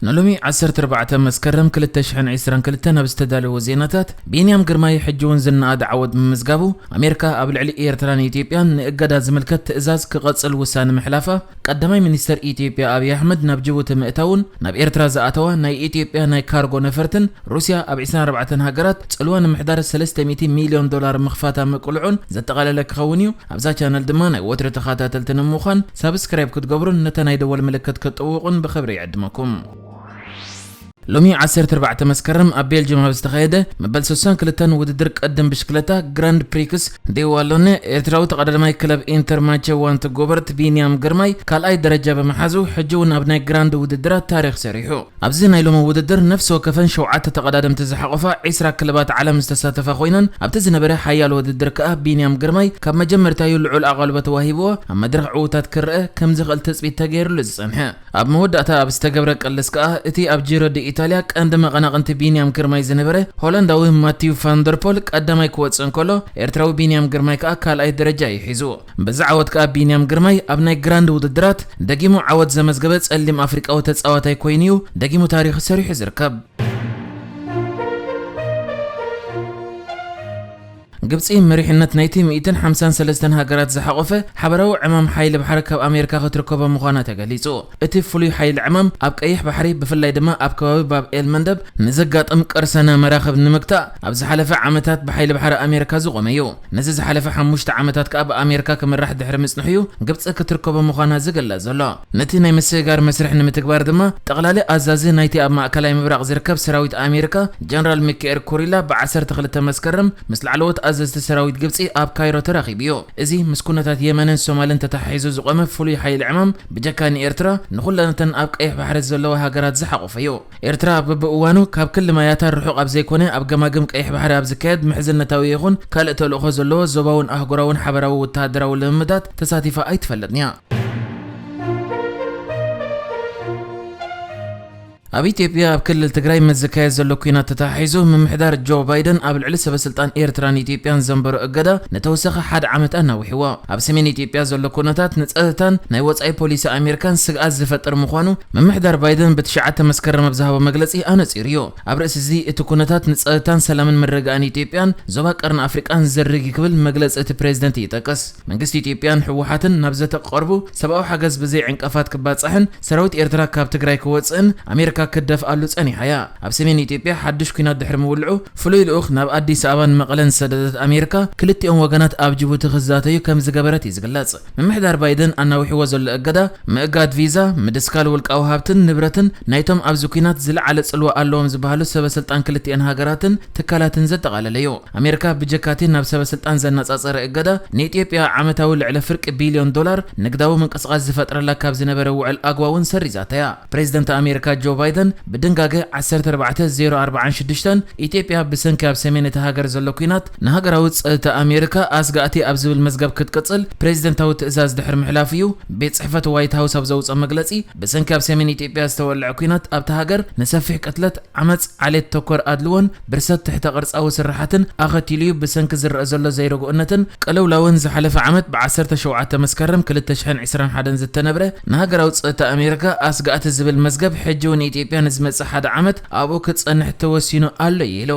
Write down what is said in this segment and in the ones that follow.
ንሎሚ ዓሰርተ ኣርባዕተ መስከረም ክልተ ሽሕን ዕስራን ክልተን ኣብ ዝተዳለወ ዜናታት፣ ቢንያም ግርማይ ሕጂ እውን ዝነኣድ ዓወት ብምምዝጋቡ፣ ኣሜሪካ ኣብ ልዕሊ ኤርትራን ኢትዮጵያን ንእገዳ ዝምልከት ትእዛዝ ክቐጽል ውሳነ ምሕላፋ፣ ቀዳማይ ሚኒስተር ኢትዮጵያ ኣብይ ኣሕመድ ናብ ጅቡቲ ምእታውን ናብ ኤርትራ ዝኣተዋ ናይ ኢትዮጵያ ናይ ካርጎ ነፈርትን ሩስያ ኣብ ዕስራን ኣርባዕተን ሃገራት ጽልዋ ንምሕዳር ሰለስተ ሚእቲ ሚልዮን ዶላር ምኽፋታ ምቅልዑን ዘጠቓለለ ክኸውን እዩ። ኣብዛ ቻነል ድማ ናይ ወትሪ ተኸታተልቲ ንምዃን ሳብስክራይብ ክትገብሩን ነታ ናይ ደወል ምልክት ክትጥውቑን ብኽብሪ ይዕድመኩም። ሎሚ ዓሰርተ ኣርባዕተ መስከረም ኣብ ቤልጅየም ኣብ ዝተኻየደ መበል ስሳን ክልተን ውድድር ቀደም ብሽክለታ ግራንድ ፕሪክስ ዴ ዋሎኔ፣ ኤርትራዊ ተቐዳዳማይ ክለብ ኢንተር ማንቸስተር ዋንቲ ጎበርት ቢንያም ግርማይ ካልኣይ ደረጃ ብምሓዙ፣ ሕጂ እውን ኣብ ናይ ግራንድ ውድድራት ታሪኽ ሰሪሑ። ኣብዚ ናይ ሎሚ ውድድር ነፍሲ ወከፈን ሸውዓተ ተቐዳደምቲ ዝሓቖፋ ዕስራ ክለባት ዓለም ዝተሳተፋ ኮይነን፣ ኣብቲ ዝነበረ ሓያል ውድድር ከኣ ቢንያም ግርማይ ካብ መጀመርታዩ ልዑል ኣቓልቦ ተዋሂብዎ ኣብ መድረኽ ዕዉታት ክረአ ከም ዝኽእል ትጽቢት ተገይሩሉ ዝጸንሐ። ኣብ መወዳእታ ኣብ ዝተገብረ ቅልስ ከኣ እቲ ኣብ ጂሮ ዲ ኢታልያ ቀንዲ መቐናቕንቲ ቢንያም ግርማይ ዝነበረ ሆላንዳዊ ማቲዩ ፋንደርፖል ቀዳማይ ክወጽእ እንከሎ፣ ኤርትራዊ ቢንያም ግርማይ ከኣ ካልኣይ ደረጃ እዩ ሒዙ። በዚ ዓወት ከኣ ቢንያም ግርማይ ኣብ ናይ ግራንድ ውድድራት ደጊሙ ዓወት ዘመዝገበ ጸሊም ኣፍሪቃዊ ተጻዋታይ ኮይኑ እዩ ደጊሙ ታሪኽ ሰሪሑ ዝርከብ። ግብጺ መሪሕነት ናይቲ ሚእትን ሓምሳን ሰለስተን ሃገራት ዝሓቖፈ ሓበራዊ ዕማም ሓይሊ ባሕሪ ካብ ኣሜሪካ ክትርከቦ ምዃና ተገሊጹ። እቲ ፍሉይ ሓይሊ ዕማም ኣብ ቀይሕ ባሕሪ፣ ብፍላይ ድማ ኣብ ከባቢ ባብ ኤል መንደብ ንዘጋጥም ቅርሰና መራኽብ ንምግታእ ኣብ ዝሓለፈ ዓመታት ብሓይሊ ባሕሪ ኣሜሪካ ዝቖመ እዩ። ነዚ ዝሓለፈ ሓሙሽተ ዓመታት ከኣ ብኣሜሪካ ክምራሕ ድሕሪ ምጽንሑ እዩ ግብጺ ክትርከቦ ምዃና ዝግለጽ ዘሎ። ነቲ ናይ ምስግጋር መስርሕ ንምትግባር ድማ ጠቕላሊ ኣዛዚ ናይቲ ኣብ ማእከላይ ምብራቕ ዝርከብ ሰራዊት ኣሜሪካ ጀነራል ሚካኤል ኩሪላ ብዓሰርተ ክልተ መስከረም ምስ ላዕለዎት ኣዘዝቲ ሰራዊት ግብጺ ኣብ ካይሮ ተራኺቡ እዩ። እዚ ምስ ኩነታት የመንን ሶማልን ተተሓሒዙ ዝቖመ ፍሉይ ሓይሊ ዕማም ብጀካ ንኤርትራ ንኹለንተን ኣብ ቀይሕ ባሕሪ ዘለዋ ሃገራት ዝሓቖፈ እዩ። ኤርትራ በብእዋኑ ካብ ክሊ ማያታ ርሑቕ ኣብ ዘይኮነ ኣብ ገማግም ቀይሕ ባሕሪ ኣብ ዝካየድ ምሕዝነታዊ ይኹን ካልእ ተልእኾ ዘለዎ ዞባውን ኣህጉራውን ሓበራዊ ወተሃደራዊ ልምምዳት ተሳቲፋ ኣይትፈልጥን እያ። ኣብ ኢትዮጵያ ኣብ ክልል ትግራይ ምስ ዝካየድ ዘሎ ኲናት ተተሓሒዙ፣ ምምሕዳር ጆ ባይደን ኣብ ልዕሊ ሰበ ስልጣን ኤርትራን ኢትዮጵያን ዘንበሮ እገዳ ንተወሳኺ ሓደ ዓመት ኣናዊሕዎ። ኣብ ሰሜን ኢትዮጵያ ዘሎ ኩነታት ንጸጥታን ናይ ወጻኢ ፖሊሲ ኣሜሪካን ስግኣት ዝፈጥር ምዃኑ ምምሕዳር ባይደን ብትሽዓተ መስከረም ኣብ ዝሃቦ መግለጺ ኣነጺሩ እዩ። ኣብ ርእሲ እዚ፣ እቲ ኩነታት ንጸጥታን ሰላምን ምርግጋእን ኢትዮጵያን ዞባ ቀርኒ ኣፍሪቃን ዘርግ እዩ ክብል መግለጺ እቲ ፕሬዝደንት ይጠቅስ። መንግስቲ ኢትዮጵያን ህወሓትን ናብ ዘተ ክቐርቡ፣ ሰብኣዊ ሓገዝ ብዘይ ዕንቀፋት ክባጻሕን ሰራዊት ኤርትራ ካብ ትግራይ ክወጽእን ኣሜሪካ ክትደፍኣሉ ጸኒሓ እያ። ኣብ ሰሜን ኢትዮጵያ ሓድሽ ኲናት ድሕሪ ምውልዑ፣ ፍሉይ ልኡኽ ናብ ኣዲስ ኣበባን መቐለን ዝሰደደት ኣሜሪካ፣ ክልቲኦም ወገናት ኣብ ጅቡቲ ክዛተዩ ከም ዝገበረት እዩ ዝግለጽ። ምምሕዳር ባይደን ኣናዊሕዎ ዘሎ እገዳ፣ ምእጋድ ቪዛ፣ ምድስካል ውልቃዊ ሃብትን ንብረትን ናይቶም ኣብዚ ኲናት ዝለዓለ ጽልዋ ኣለዎም ዝበሃሉ ሰበ ስልጣን ክልቲአን ሃገራትን ትካላትን ዘጠቓለለ እዩ። ኣሜሪካ ብጀካቲ ናብ ሰበ ስልጣን ዘነጻጸረ እገዳ፣ ንኢትዮጵያ ዓመታዊ ልዕሊ ፍርቂ ቢልዮን ዶላር ንግዳዊ ምንቅስቓስ ዝፈጥረላ ካብ ዝነበረ ውዕል ኣግዋ እውን ሰሪዛታ እያ። ፕሬዝደንት ኣሜሪካ ጆ ባይደን ብድንጋገ ዓሰርተ ኣርባዕተ ዜሮ ኣርባዓን ሽዱሽተን፣ ኢትዮጵያ ብሰንኪ ኣብ ሰሜን እታ ሃገር ዘሎ ኲናት ንሃገራዊ ጸጥታ ኣሜሪካ ኣስጋእቲ ኣብ ዝብል መዝገብ ክትቅጽል ፕሬዝደንታዊ ትእዛዝ ድሕሪ ምሕላፉ እዩ። ቤት ጽሕፈት ዋይት ሃውስ ኣብ ዘውጽኦ መግለጺ፣ ብሰንኪ ኣብ ሰሜን ኢትዮጵያ ዝተወልዐ ኲናት ኣብታ ሃገር ንሰፊሕ ቅትለት፣ ዓመጽ፣ ዓሌት ተኮር ኣድልዎን ብርሰት ትሕተ ቅርጻዊ ስርሓትን ኣኸቲሉ እዩ። ብሰንኪ ዝረአ ዘሎ ዘይርጉእነትን ቅልውላውን ዝሓለፈ ዓመት ብዓሰርተ ሸውዓተ መስከረም ክልተ ሽሕን ዕስራን ሓደን ዝተነብረ ንሃገራዊ ጸጥታ ኣሜሪካ ኣስጋእቲ ዝብል መዝገብ ሕጂ እውን ኢትዮጵያ ንዝመጽእ ሓደ ዓመት ኣብኡ ክጸንሕ ተወሲኑ ኣሎ ኢሉ።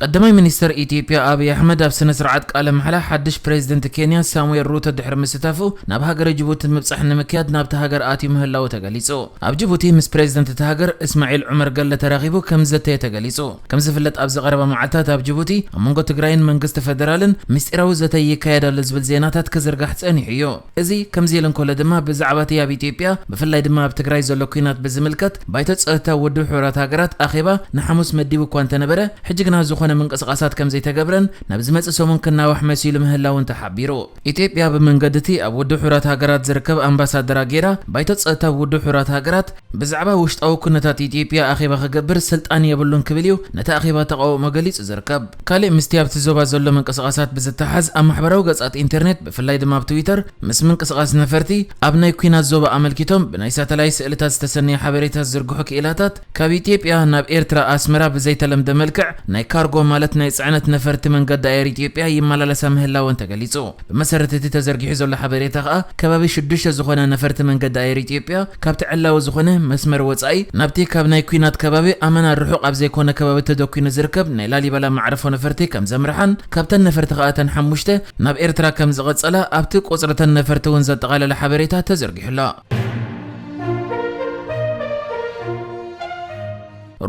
ቀዳማይ ሚኒስተር ኢትዮጵያ ኣብይ ኣሕመድ ኣብ ስነ ስርዓት ቃለ ማሕላ ሓድሽ ፕሬዝደንት ኬንያ ሳሙኤል ሩቶ ድሕሪ ምስታፉ፣ ናብ ሃገረ ጅቡቲ ምብጻሕ ንምክያድ ናብቲ ሃገር ኣትዩ ምህላዉ ተገሊጹ። ኣብ ጅቡቲ ምስ ፕሬዝደንት እታ ሃገር እስማዒል ዑመር ገለ ተራኺቡ ከም ዝዘተየ ተገሊጹ። ከም ዝፍለጥ፣ ኣብዚ ቀረባ መዓልታት ኣብ ጅቡቲ ኣብ መንጎ ትግራይን መንግስቲ ፌደራልን ምስጢራዊ ዘተ ይካየድ ኣሎ ዝብል ዜናታት ክዝርጋሕ ጸኒሑ እዩ። እዚ ከምዚ ኢሉ እንከሎ ድማ፣ ብዛዕባ እቲ ኣብ ኢትዮጵያ፣ ብፍላይ ድማ ኣብ ትግራይ ዘሎ ኲናት ብዝምልከት፣ ባይቶ ጸጥታ ውድብ ሕቡራት ሃገራት ኣኼባ ንሓሙስ መዲቡ እኳ እንተነበረ፣ ሕጂ ግና ዝኾነ ምንቅስቓሳት ከም ዘይተገብረን ናብ ዝመጽእ ሰሙን ክናዋሕ መሲሉ ምህላውን ተሓቢሩ። ኢትዮጵያ ብመንገዲ እቲ ኣብ ውድብ ሕቡራት ሃገራት ዝርከብ ኣምባሳደራ ጌራ፣ ባይቶ ጸጥታ ውድብ ሕቡራት ሃገራት ብዛዕባ ውሽጣዊ ኩነታት ኢትዮጵያ ኣኼባ ክገብር ስልጣን የብሉን ክብል እዩ ነቲ ኣኼባ ተቓውሞ ገሊጹ ዝርከብ። ካልእ ምስቲ ኣብቲ ዞባ ዘሎ ምንቅስቓሳት ብዝተሓዝ፣ ኣብ ማሕበራዊ ገጻት ኢንተርኔት፣ ብፍላይ ድማ ኣብ ትዊተር፣ ምስ ምንቅስቓስ ነፈርቲ ኣብ ናይ ኲናት ዞባ ኣመልኪቶም ብናይ ሳተላይት ስእልታት ዝተሰነየ ሓበሬታ ዝዝርግሑ ክኢላታት፣ ካብ ኢትዮጵያ ናብ ኤርትራ ኣስመራ ብዘይተለምደ መልክዕ ናይ ካርጎ ማለት ናይ ጽዕነት ነፈርቲ መንገዲ ኣየር ኢትዮጵያ ይመላለሳ ምህላወን ተገሊጹ። ብመሰረት እቲ ተዘርጊሑ ዘሎ ሓበሬታ ከኣ፣ ከባቢ ሽዱሽተ ዝኾና ነፈርቲ መንገዲ ኣየር ኢትዮጵያ ካብቲ ዕላዊ ዝኾነ መስመር ወጻኢ ናብቲ ካብ ናይ ኲናት ከባቢ ኣመና ርሑቕ ኣብ ዘይኮነ ከባቢ ተደኲኑ ዝርከብ ናይ ላሊበላ መዕረፎ ነፈርቲ ከም ዘምርሓን፣ ካብተን ነፈርቲ ከኣ እተን ሓሙሽተ ናብ ኤርትራ ከም ዝቐጸላ ኣብቲ ቁጽሪ እተን ነፈርቲ እውን ዘጠቓለለ ሓበሬታ ተዘርጊሑ ኣሎ።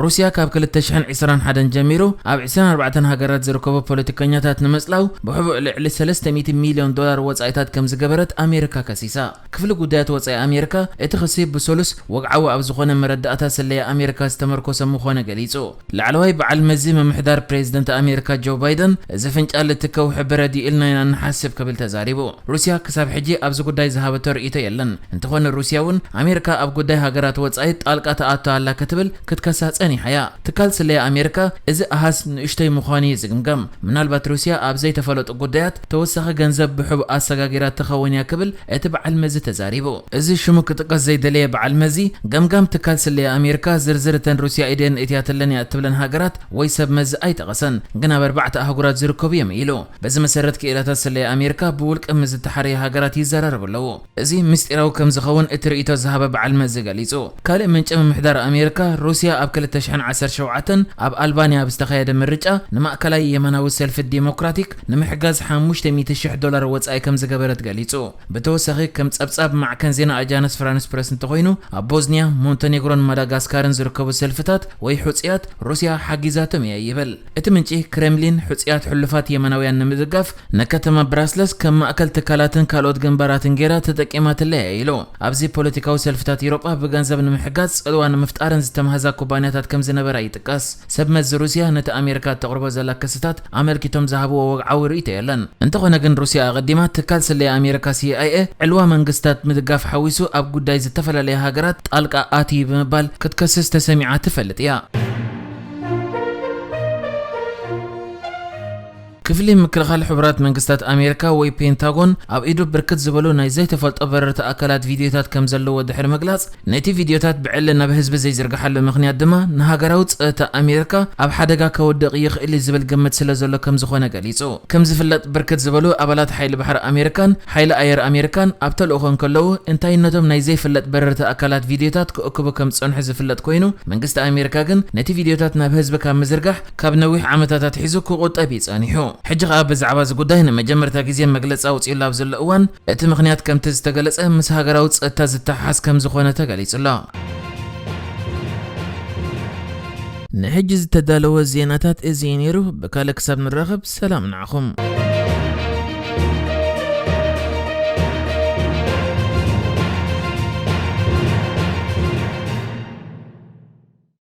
ሩስያ ካብ ክልተ ሽሕን ዕስራን ሓደን ጀሚሩ ኣብ ዕስራን ኣርባዕተን ሃገራት ዝርከቡ ፖለቲከኛታት ንምጽላው ብሕቡእ ልዕሊ ሰለስተ ሚእቲ ሚልዮን ዶላር ወጻኢታት ከም ዝገበረት ኣሜሪካ ከሲሳ። ክፍሊ ጉዳያት ወጻኢ ኣሜሪካ እቲ ክሲ ብሰሉስ ወግዓዊ ኣብ ዝኾነ መረዳእታ ስለያ ኣሜሪካ ዝተመርኮሰ ምኾነ ገሊጹ። ላዕለዋይ በዓል መዚ ምምሕዳር ፕሬዝደንት ኣሜሪካ ጆ ባይደን፣ "እዚ ፍንጫል እቲ ከውሒ በረድ እዩ ኢልና ኢና ንሓስብ" ክብል ተዛሪቡ። ሩስያ ክሳብ ሕጂ ኣብዚ ጉዳይ ዝሃበቶ ርእይቶ የለን። እንተኾነ ሩስያ እውን ኣሜሪካ ኣብ ጉዳይ ሃገራት ወጻኢ ጣልቃ ትኣቱ ኣላ ክትብል ክትከሳ ጸኒሓ እያ። ትካል ስለያ ኣሜሪካ፣ "እዚ ኣሃዝ ንእሽቶይ ምዃኑ እዩ ዝግምገም። ምናልባት ሩስያ ኣብ ዘይተፈለጡ ጉዳያት ተወሳኺ ገንዘብ ብሕቡእ ኣሰጋጊራ ትኸውን እያ" ክብል እቲ በዓል መዚ ተዛሪቡ። እዚ ሽሙ ክጥቀስ ዘይደለየ በዓል መዚ፣ ገምጋም ትካል ስለያ ኣሜሪካ ዝርዝር እተን ሩስያ ኢደን እትያትለን እያ እትብለን ሃገራት ወይ ሰብ መዚ ኣይጠቐሰን፣ ግን ኣብ ኣርባዕተ ኣህጉራት ዝርከቡ እዮም ኢሉ። በዚ መሰረት ክኢላታት ስለያ ኣሜሪካ ብውልቂ ምስ ዝተሓረየ ሃገራት ይዘራረቡ ኣለዉ። እዚ ምስጢራዊ ከም ዝኸውን እቲ ርእይቶ ዝሃበ በዓል መዚ ገሊጹ። ካልእ ምንጪ ምምሕዳር ኣሜሪካ፣ ሩስያ ኣብ ክልተ ሽሕን ዓሰርተ ሸውዓተን ኣብ ኣልባንያ ኣብ ዝተኻየደ ምርጫ ንማእከላይ የማናዊ ሰልፊ ዲሞክራቲክ ንምሕጋዝ ሓሙሽተ ሚእቲ ሽሕ ዶላር ወጻኢ ከም ዝገበረት ገሊጹ። ብተወሳኺ፣ ከም ጸብጻብ ማዕከን ዜና ኣጃንስ ፍራንስ ፕረስ እንተኾይኑ፣ ኣብ ቦዝንያ፣ ሞንተኔግሮን ማዳጋስካርን ዝርከቡ ሰልፍታት ወይ ሕጹያት ሩስያ ሓጊዛቶም እያ ይብል። እቲ ምንጪ፣ ክሬምሊን ሕጹያት ሕሉፋት የማናውያን ንምድጋፍ ንከተማ ብራስለስ ከም ማእከል ትካላትን ካልኦት ግንባራትን ገይራ ተጠቂማትላ እያ ኢሉ። ኣብዚ ፖለቲካዊ ሰልፍታት ኤውሮጳ ብገንዘብ ንምሕጋዝ ጽልዋ ንምፍጣርን ዝተማህዛ ኩባንያታት ከም ዝነበራ ይጥቀስ። ሰብ መዚ ሩስያ ነቲ ኣሜሪካ እተቕርቦ ዘላ ክስታት ኣመልኪቶም ዝሃብዎ ወግዓዊ ርእይቶ የለን። እንተኾነ ግን ሩስያ ኣቐዲማ ትካል ስለያ ኣሜሪካ ሲ ኣይ ኤ ዕልዋ መንግስታት ምድጋፍ ሓዊሱ ኣብ ጉዳይ ዝተፈላለያ ሃገራት ጣልቃ ኣትዩ ብምባል ክትከስስ ተሰሚዓ ትፈልጥ እያ። ክፍሊ ምክልኻል ሕቡራት መንግስታት ኣሜሪካ ወይ ፔንታጎን ኣብ ኢዱ ብርክት ዝበሉ ናይ ዘይተፈልጦ በረርቲ ኣካላት ቪድዮታት ከም ዘለዎ ድሕሪ ምግላጽ፣ ነቲ ቪድዮታት ብዕሊ ናብ ህዝቢ ዘይዝርግሓሉ ምኽንያት ድማ ንሃገራዊ ጸጥታ ኣሜሪካ ኣብ ሓደጋ ከውድቕ ይኽእል እዩ ዝብል ግምት ስለ ዘሎ ከም ዝኾነ ገሊጹ። ከም ዝፍለጥ ብርክት ዝበሉ ኣባላት ሓይሊ ባሕሪ ኣሜሪካን ሓይሊ ኣየር ኣሜሪካን ኣብ ተልእኾ እንከለዉ እንታይነቶም ናይ ዘይፍለጥ በረርቲ ኣካላት ቪድዮታት ክእክቡ ከም ዝጸንሑ ዝፍለጥ ኮይኑ፣ መንግስቲ ኣሜሪካ ግን ነቲ ቪድዮታት ናብ ህዝቢ ካብ ምዝርጋሕ ካብ ነዊሕ ዓመታት ኣትሒዙ ክቑጠብ እዩ ጸኒሑ። ሕጂ ከኣ ብዛዕባ እዚ ጉዳይ ንመጀመርታ ግዜ መግለጺ ኣውጺኡሉ ኣብ ዘሎ እዋን፣ እቲ ምኽንያት ከምቲ ዝተገለጸ ምስ ሃገራዊ ጸጥታ ዝተሓሓዝ ከም ዝኾነ ተገሊጹ ኣሎ። ንሕጂ ዝተዳለወ ዜናታት እዚ እዩ ነይሩ። ብካልእ ክሳብ ንራኸብ ሰላም ንዓኹም።